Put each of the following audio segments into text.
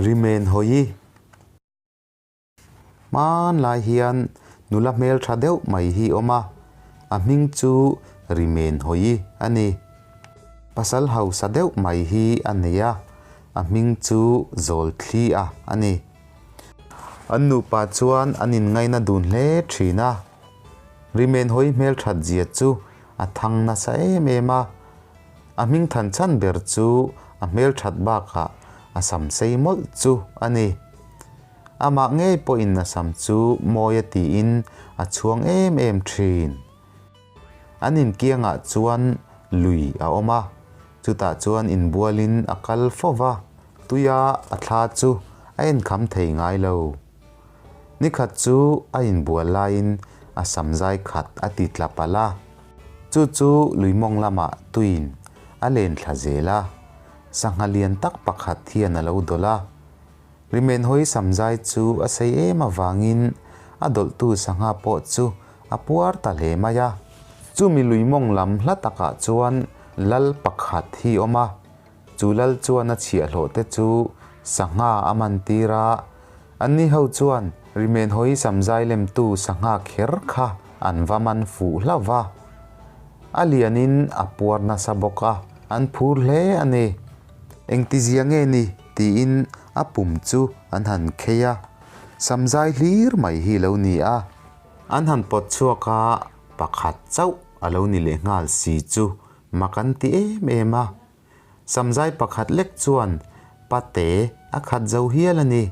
Rimen hawi. Hmanlai hian nula hmeltha deuh mai hi awm a, a hming chu Rimen hawi a ni. Pasal hausa deuh mai hi a nei a, a hming chu Zawlthli-a a ni. An nupa chuan an inngaina dun hle thin a. Rimen hawi hmelthat zia chu a thang nasa em em a. A hming than chhan ber chu a hmelthat bakah a sam sei mawlh chu a ni. Amah ngei pawhin a sam chu mawi a tiin a chhuang em em thin. An inkiangah chuan lui a awm a, chutah chuan inbualin a kal fo va, tuia a thla chu a enkham thei ngai lo. Nikhat chu a inbual laiin a sam zai khat a ti tla palh a, chu chu lui mawng lamah tuiin a len thla zel a, sangha lian tak pakhat hian a lo dawlh a. Rimenhawi samzai chu a sei em avangin a dawlhtu sangha pawh chu a puar ta hle mai a. Chumi lui mawng lam hla takah chuan lal pakhat hi awm a, chu lal chuan a chhiahhlawh te chu sangha a man tir a, anni ho chuan Rimenhawi samzai lemtu sangha kher kha an va man fuh hlauh va. A lianin a puar nasa bawk a, an phur hle a ni. Engtizia nge ni? Tiin a pum chu an han khei a, samzai hlir mai hi lo ni a. An han pawt chhuak a, pakhat chauh a lo ni leh nghal si chu mak an ti em em a. Samzai pakhat lek chuan pate a khat zo hial a ni.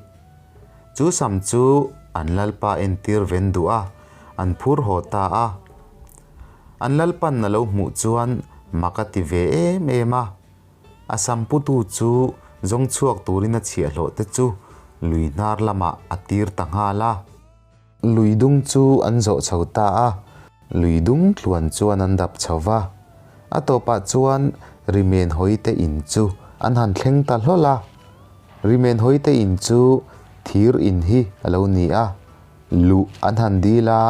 Chu sam chu an lalpa entir ven duh a, an phur haw ta a. An lalpan a lo hmuh chuan mak a ti ve em em a. A sam putu chu zawng chhuak turin a chhiahhlawh te chu lui hnar lamah a tir ta nghal a. Lui dung chu an zawh chho ta a, lui dung tluan chuan an dap chho va. A tawpah chuan Rimen Hawite in chu an han thleng ta hlawl a. Rimen Hawite in chu thir in hi a lo ni a, luh an han dil a,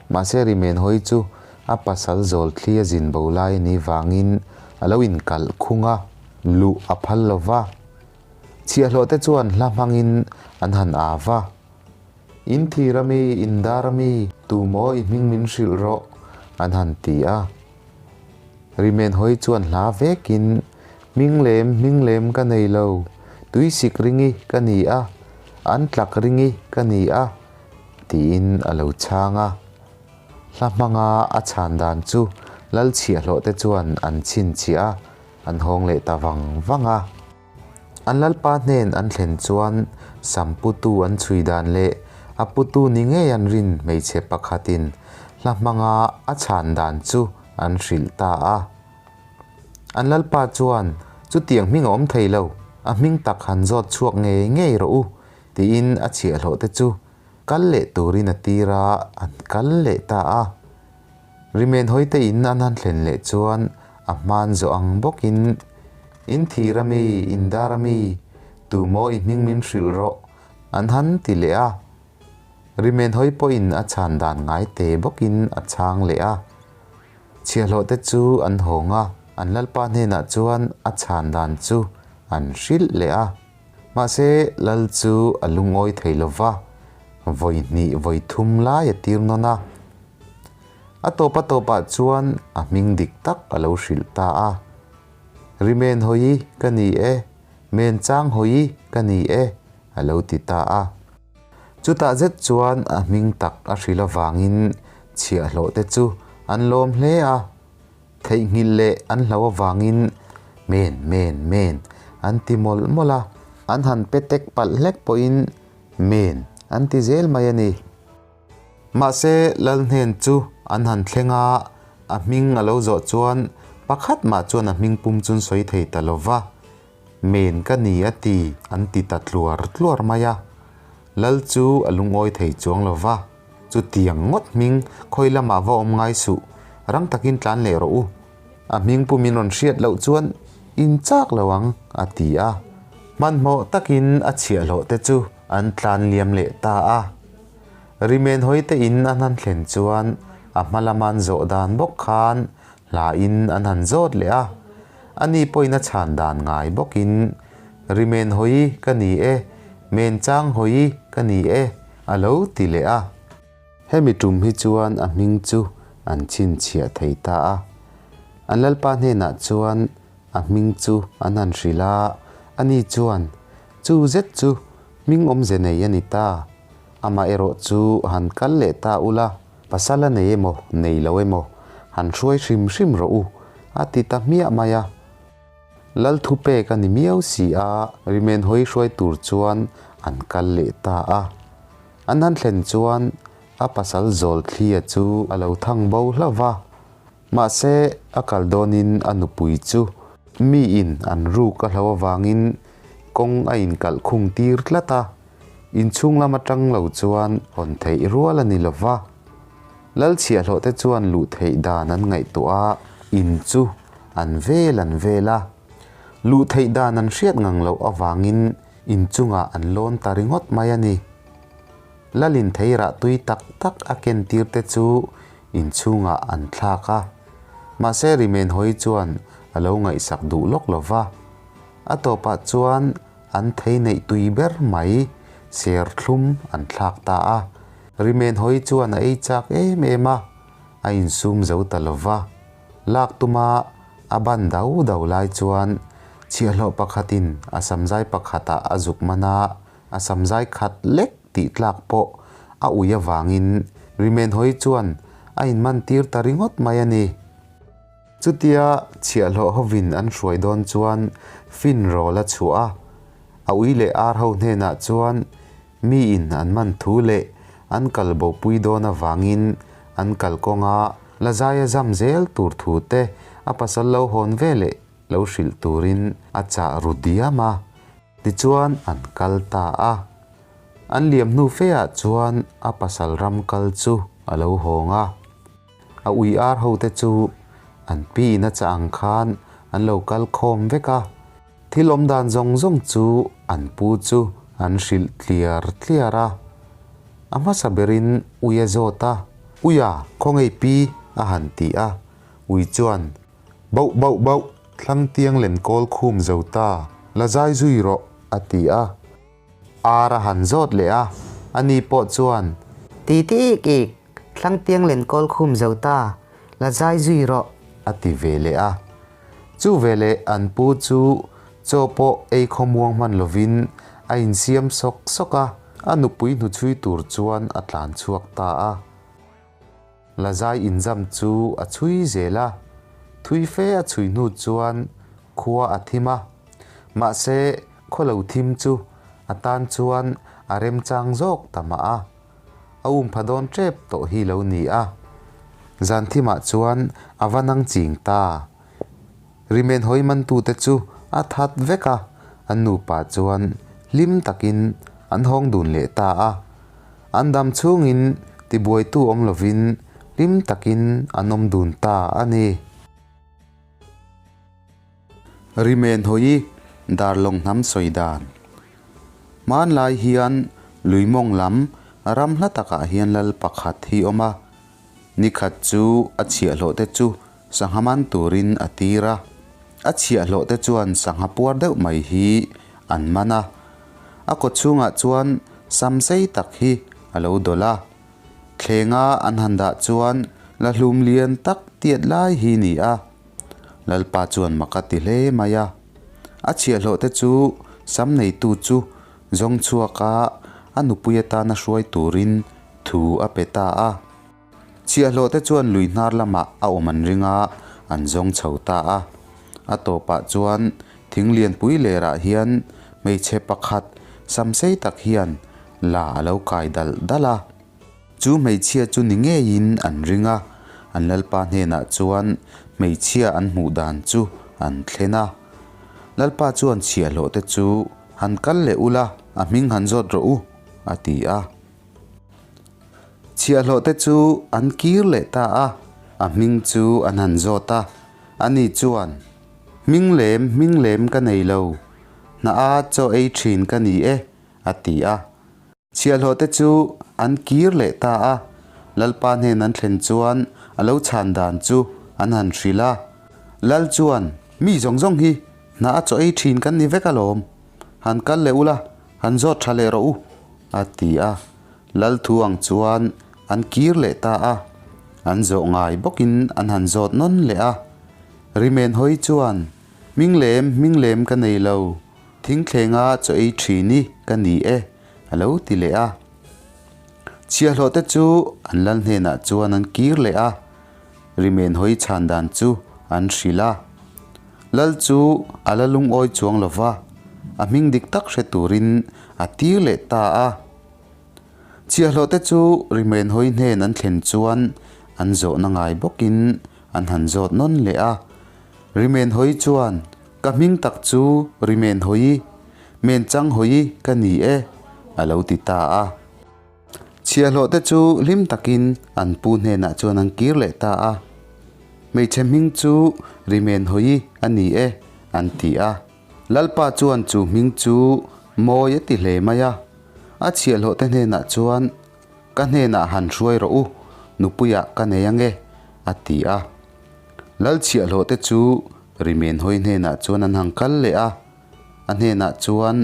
mahse Rimen Hawi chu A pasal zawl thli a zin bo lai a nih vangin a lo inkalh khung a, luh a phal lo va. Chhiahhlawh te chuan hla hmangin an han aa va. In thir a mi, in dar a mi, tu maw i hming min hrilh rawh, an han ti a. Rimen hawi chuan hla vekin, Hming lem, hming lem ka nei lo, tuisik ringi ka ni a, an tlak ringi ka ni a, tiin a lo chhang a. Hla hmanga a chhan dan chu lal chhiahhlawh te chuan an chhinchhiah a, an hawng leh ta vang vang a. An lalpa hnen an thlen chuan sam putu an chhui dan leh a putu ni ngei an rin hmeichhe pakhatin hla hmanga a chhan dan chu an hrilh ta a. An lalpa chuan, Chutiang hming a awm thei lo, a hming tak han zawt chhuak ngei ngei rawh u, tiin a chhiahhlawh te chu Kal leh turin a tir a, an kal leh ta a. Rimen hawite in an han thlen leh chuan a hman zawh ang bawkin, In thir a mi, in dar a mi, tu maw i hming min hrilh rawh, an han ti leh a. Rimen hawi pawhin a chhan dan ngai te bawkin a chhang leh a. Chhiahhlawh te chu an hawng a, an lalpa hnenah chuan a chhan dan chu an hrilh leh a. Mahse, Lal chu a lungawi thei lo va, vawi hnih vawi thum lai a tir nawn a. A tawp a tawpah chuan a hming dik tak a lo hrilh ta a. Rimen hawi ka ni e, men chang hawi ka ni e, a lo ti ta a. Chutah zet chuan a hming tak a hrilh avangin chhiahhlawh te chu an lawm hle a. Theihnghilh leh an hlo avangin men men men an ti mawlh mawlh a, an han pe tek palh hlek pawhin men an ti zel mai a ni. Mahse lal hnen chu an han thleng a, a hming a lo zawh chuan pakhat mah chuan a hming pum chun sawi thei ta lo va, men ka ni a ti an ti ta tluar tluar mai a. Lal chu a lungawi thei chuang lo va. Chutiang ngawt hming khawi lamah va awm ngai suh, rang takin tlan leh rawh u. A hming pum in rawn hriat loh chuan in chak lo ang, a ti a. Hmanhmawh takin a chhiahhlawh te chu an tlan liam leh ta a. Rimen hawi te in an han thlen chuan a hma lama an zawh dan bawk khan hla in an han zawt leh a. Ani pawhin a chhan dan ngai bawkin, Rimen hawi ka ni e. Men chang hawi ka ni e, a lo ti leh a. Hemi tum hi chuan a hming chu an chhinchhiah thei ta a. An lalpa hnenah chuan a hming chu an han hrilh a, ani chuan, Chu zet chu hming awmze nei a ni ta. Amaherawh chu han kal leh ta ula, pasal a nei emaw nei lo emaw han hruai hrim hrim rawh u, a ti ta hmiah mai a. Lal thupek a ni miau si a, rimen hawi hruai tur chuan an kal leh ta a. An han thlen chuan a pasal zawl thlia chu a lo thang bo hlauh va. Mahse, a kal dawnin a nupui chu miin an ruk a hlo avangin kawng a inkalh khung tir tlat a, inchhung lam atang lo chuan hawn theih rual a ni lo va. Lal chhiahhlawh te chuan luh theih dan an ngaihtuah a, in chu an vel an vel a. Luh theih dan an hriat ngang loh avangin in chungah an lawn ta ringawt mai a ni. Lalin theirah tui tak tak a ken tir te chu in chhungah an thlak a. Mahse Rimen hawi chuan a lo ngaihsak duh lawk lo va. A tawpah chuan an thei neih tui ber mai serthlum an thlak ta a. Rimen hawi chuan a ei chak em em a, a insum zo ta lo va. Lak tuma a ban dau dau lai chuan chhiahhlawh pakhatin a samzai pakhatah a zuk man a, a samzai khat lek tih tlak pawh a ui avangin Rimen hawi chuan a inman tir ta ringawt mai a ni. Chutia chhiahhlawh hovin an hruai dawn chuan fin rawl a chhuah a, a ui leh ar ho hnenah chuan miin an man thu leh an kal bopui dawn avangin an kalkawnga la zai a zam zel tur thu te a pasal lo hawn ve leh lo hrilh turin a chah ru diam a, tichuan an kal ta a. An liam hnu feah chuan a pasal ram kal chu a lo hawng a. A ui ar ho te chu an pi in a chah ang khan an lo kal khawm vek a, thil awm dan zawng zawng chu an pu chu an hrilh tliar tliar a. A hmasa berin ui a zawt a, Uia, khawngaih pi a han ti a, ui chuan, Bauh bauh bauh, thlang tiang len kawl khum zo ta, la zai zui rawh a ti a. Ar a han zawt leh a, ani pawh chuan. Ti ti ik ik, thlang tiang len kawl khum zo ta, la zai zui rawh. A ti ve leh a. Chu veleh an pu chu chaw pawh ei khawmuang hman lovin a insiam sawk sawk a, a nupui hnuchhui tur chuan a tlan chhuak ta a. Lazai inzam chu a chhui zel a, thui fe a chhui hnu chuan khua a thim a, mahse khaw lo thim chu a tan chuan a remchang zawk ta mah a, a um pha dawn tep tawh hi lo ni a. Zan thimah chuan a va nang ching ta. Rimen hawi mantute chu a that vek a, an nupa chuan hlim takin an hawng dun leh ta a. An dam chhungin tibuaitu awm lovin hlim takin an awm dun ta a ni. Rimen hawi Darlawng hnam sawi dan. Hmanlai hian lui mawng lam ram hla takah hian lal pakhat hi awm a. Nikhat chu a chhiahhlawh te chu sangha man turin a tir a. A chhiahhlawh te chuan sangha puar deuh mai hi an man a. A kaw chhungah chuan sam sei tak hi a lo dawlh a. Thlenga an han dah chuan la hlum lian tak tiat lai hi ni a. Lalpa chuan mak a ti hle mai a. A chhiahhlawh te chu sam neitu chu zawng chhuaka a nupui atana hruai turin thu a pe ta a. Chhiahhlawh te chuan lui hnar lamah a awm an ring a, an zawng chho ta a. A tawpah chuan thing lianpui lerah hian hmeichhe pakhat sam sei tak hian la a lo kai dalh dalh a. Chu hmeichhia chu ni ngeiin an ring a, an lalpa hnenah chuan hmeichhia an hmuh dan chu an thlen a. Lalpa chuan chhiahhlawh te chu han kal leh ula, a hming han zawt rawh u, a ti a. Chhiahhlawh te chu an kir leh ta a, a hming chu an han zawt a, ani chuan, Hming lem, hming lem ka nei lo, hna a chaw ei thin ka ni e, a ti a. Chhiahhlawh te chu an kir leh ta a, Lalpa hnen an thlen chuan a lo chhan dan chu an han hrilh a. Lal chuan, Mi zawng zawng hi hna a chaw ei thin kan ni vek alawm, han kal leh ula. Han zawt tha leh rawh u, a ti a. Lal thu ang chuan an kir leh ta a. An zawh ngai bawkin an han zawt nawn leh a. Rimen hawi chuan, Hming lem, hming lem ka nei lo. Thingthlenga chaw ei thin i ka ni e, a lo ti leh a. Chhiahhlawh te chu an lal hnenah chuan an kir leh a. Rimen hawi chhan dan chu an hrilh a. Lal chu a la lungawi chuang lo va, a hming dik tak hre turin a tir leh ta a. Chhiahhlawh te chu Rimen hawi hnen an thlen chuan an zawhna ngai bawkin an han zawt nawn leh a. Rimen hawi chuan, Ka hming tak chu Rimen hawi, Men chang hawi ka ni e, a lo ti ta a. Chhiahhlawh te chu hlim takin an pu hnenah chuan an kir leh ta a. Hmeichhe hming chu Rimen hawi a ni e, an ti a. Lalpa chuan chu hming chu mawi a ti hle mai a. A chhiahhlawh te hnenah chuan, Ka hnenah han hruai rawh u, nupuiah ka nei ange, a ti a. Lal chhiahhlawh te chu Rimen hawi hnenah chuan an han kal leh a. A hnenah chuan,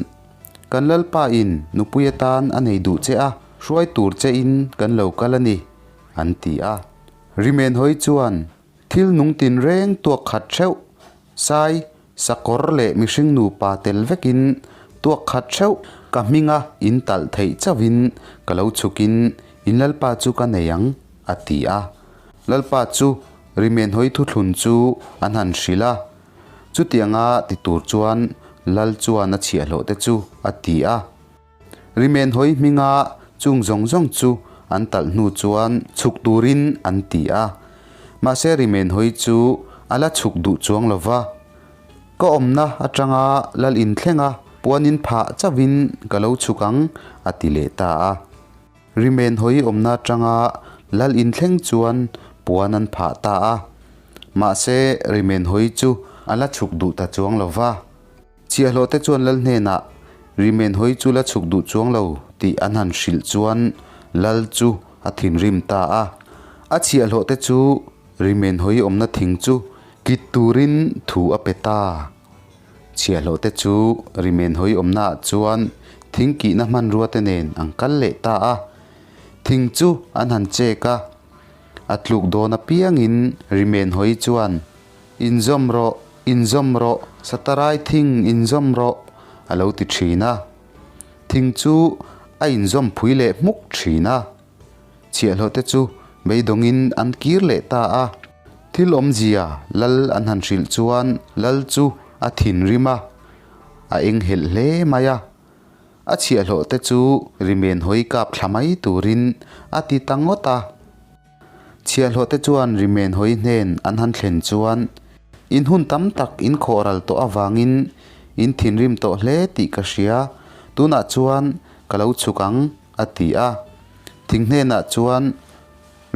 Kan Lalpa in nupui atan a nei duh che a, hruai tur che in kan lo kal a ni, an ti a. Rimen hawi chuan, Thil nung tin reng tuak khat theuh, sai, sakawr leh mihring nupa tel vekin tuak khat theuh ka hminga in talh theih chauhin ka lo chhukin in Lalpa chu ka nei ang, a ti a. Lalpa chu Rimen hawi thuthlun chu an han hrilh a. Chutianga ti tur chuan Lal chuan a chhiahhlawh te chu a ti a. Rimen hawi hminga chung zawng zawng chu an talh hnu chuan chhuk turin an ti a. Mahse Rimen hawi chu a la chhuk duh chuang lo va. Ka awmna atanga Lal inthlenga puanin phah chauhin ka lo chhuk ang a ti leh ta a. Rimen hawi awmna atanga Lal inthleng chuan puan an phah ta a. Mahse Rimen hawi chu a la chhuk duh ta chuang lo va. Chhiahhlawh te chuan Lal hnenah Rimen hawi chu la chhuk duh chuang lo tih an han hrilh chuan Lal chu a thinrim ta a. A chhiahhlawh te chu Rimen hawi awmna thing chu kit turin thu a pe ta. Chhiahhlawh te chu Rimen hawi awmnaah chuan thing kihna hmanrua te nen an kal leh ta a. Thing chu an han chek a, a tluk dawn apiangin Rimen hawi chuan Inzawm rawh, inzawm rawh, Satarai thing inzawm rawh, a lo ti thin a. Thing chu a inzawm phui leh hmuk thin a. Chhiahhlawh te chu beidawngin an kir leh ta a. Thil awmzia lal an han hrilh chuan lal chu a thinrim a, a enghelh hle mai a. A chhiahhlawh te chu rimen hawi kap thla mai turin a ti ta ngawt a. Chhiahhlawh te chuan rimen hawi hnen an han thlen chuan in hun tam tak in khawh ral tawh avangin in thinrim tawh hle tih ka hria, tunah chuan ka lo chhuk ang, a ti a. Thing hnenah chuan,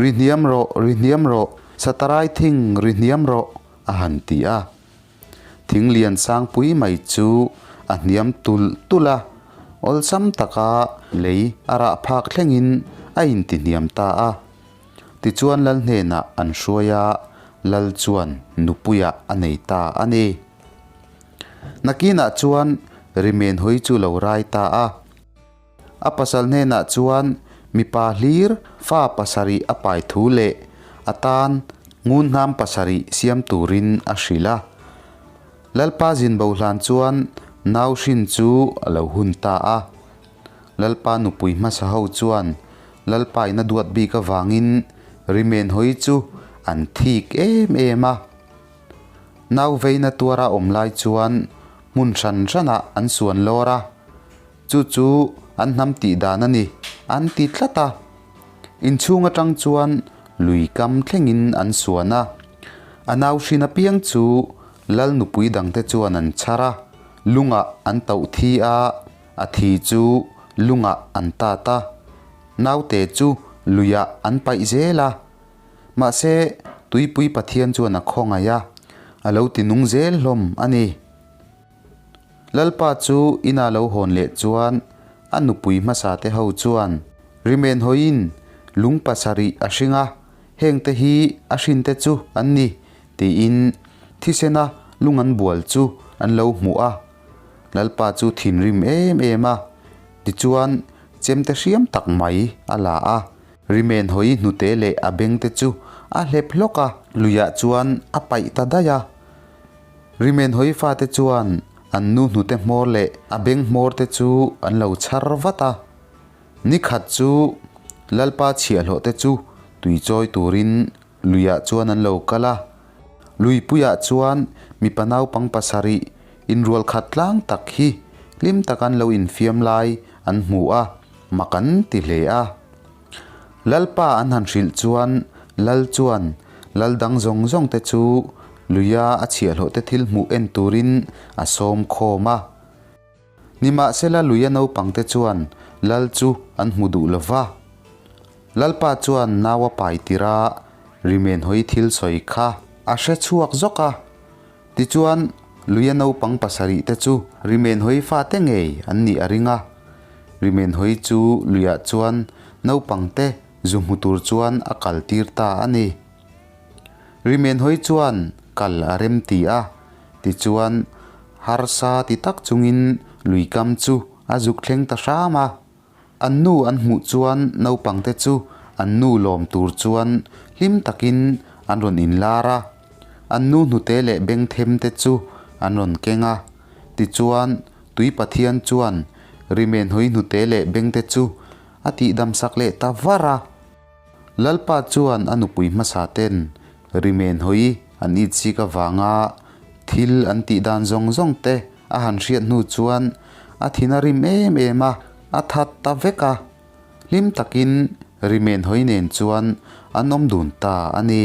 Ri hniam rawh, ri hniam rawh, satarai thing ri hniam rawh, a han ti a. Thing lian sangpui mai chu a hniam tulh tulh a, awlsam taka lei a rah phak thlengin a intihniam ta a. Tichuan Lal hnenah an hruai a, Lal chuan nupuiah a nei ta a ni. Nakinah chuan Rimen hawi chu lo rai ta a. A pasal hnenah chuan mipa hlir fa pasarih a pai thu leh a tan ngun hnam pasarih siam turin a hrilh a. Lalpa zin bo hlan chuan nau hrin chu a lo hun ta a. Lalpa nupui hmasa ho chuan Lalpa in a duat bik avangin Rimen hawi chu an thik em em a. Nau veina tuara awm lai chuan hmun hran hranah an suan lawr a. Chu chu an hnam tih dan a ni, an ti tlat a. Inchhung atang chuan lui kam thlengin an suan a. A nau hrin apiang chu lal nupui dangte chuan an chhar a, lungah an tauh thi a, a thi chu lungah an tat a, naute chu luiah an paih zel a. Mahse, Tuipui Pathian chuan a khawngaih a, a lo ti nung zel hlawm a ni. Lalpa chu ina lo hawn leh chuan a nupui hmasa te ho chuan Rimen hawiin lung pasarih a hring a, hengte hi a hrinte chu an ni tiin thisena lung an bual chu an lo hmuh a. Lalpa chu thinrim em em a. Tichuan, chemte hriam tak mai a la a, Rimenhawi hnute leh a bengte chu a hlep hlawk a, luiah chuan a paih ta daih a. Rimenhawi fate chuan an nu hnute hmawr leh a beng hmawr te chu an lo chhar vat a. Ni khat chu Lalpa chhiahhlawh te chu tui chawi turin luiah chuan an lo kal a. Luipuiah chuan mipa naupang pasarih inrual khat tlang tak hi hlim taka an lo infiam lai an hmu a, mak an ti hle a. Lalpa an han hrilh chuan Lal chuan Lal dang zawng zawng te chu luia a chhiahhlawh te thil hmuh en turin a sawm khawm a. Nimahsela luia naupangte chuan Lal chu an hmu duh lo va. Lalpa chuan nau a pai tir a, Rimenhawi thil sawi kha a hre chhuak zawk a. Tichuan, luia naupang pasarihte chu Rimenhawi fate ngei an nih a ring a. Rimenhawi chu luiah chuan naupangte zu hmu tur chuan a kal tir ta a ni. Rimenhawi chuan kal a rem ti a, tichuan harsa ti tak chungin luikam chu a zuk thleng ta hram a. An nu an hmuh chuan naupangte chu an nu lawm tur chuan hlim takin an rawn inlar a, an nu hnute leh bengthem te chu an rawn keng a. Tichuan tui Pathian chuan Rimenhawi hnute leh bengte chu a tihdamsak leh ta var a. Lalpa chuan a nupui hmasa ten Rimenhawi an itchik avanga thil an tih dan zawng zawng te a han hriat hnu chuan a thin a rim em em a, a that ta vek a. Hlim takin Rimenhawi nen chuan an awm dun ta a ni.